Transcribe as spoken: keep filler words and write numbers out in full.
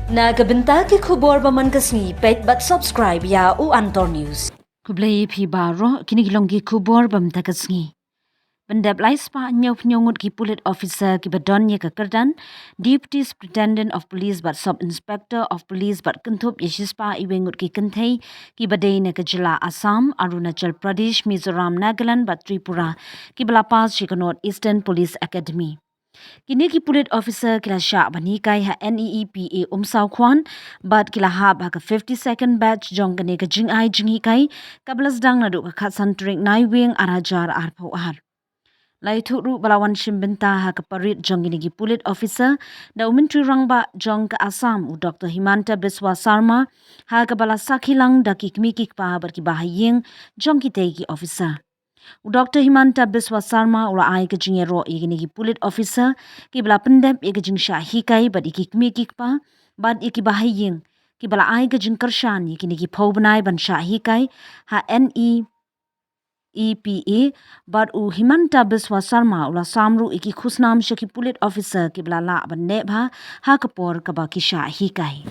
Na ka bynta ki khubor ba man ka sngi, peit bad subscribe ïa u Antor News. Khublei phi baroh, kine ki long ki khubor ba mynta ka sngi. Pyndep lai spah hynñiew phew hynñiew ngut ki pulit officer kiba don ïa ka kyrdan Deputy Superintendent of Police bad Sub Inspector of Police bad kynthup ïa shispah iwei ngut ki kynthei kiba dei na ka jylla Assam, Arunachal Pradesh, Mizoram, Nagaland bad Tripura, kiba la pass sha ka North Eastern Police Academy. Kine ki pulit officer ki la shah ban hikai ha NEEPA Umsawkhwan bad ki la hap ha ka fifty-second batch jong kane ka jingai jinghikai, kaba la sdang naduh ka khatsan tarik Naiwieng ar hajar arphew ar. La ïathuh ruh ba la wan shim bynta ha ka parade jong kine ki pulit officer da u Myntri Rangbah jong ka Assam, u Doctor Himanta Biswa Sarma, ha kaba la sakhi lang da ki kmie ki kpa bad ki bahaïing jong kitei ki officer. U Doctor Himanta Biswa Sarma u la ai ka jingïaroh ïa kine ki pulit officer kiba la pyndep ïa ka jingshah hikai bad ïa ki kmie ki kpa bad ïa ki bahaïing kiba la ai ka jingkyrshan ïa kine ki phew bnai ban shah hikai ha NEEPA, bad u Himanta Biswa Sarma u la sam ruh ïa ki khusnam sha ki pulit officer kiba la lah ban neh bha ha ka por kaba ki shah hikai.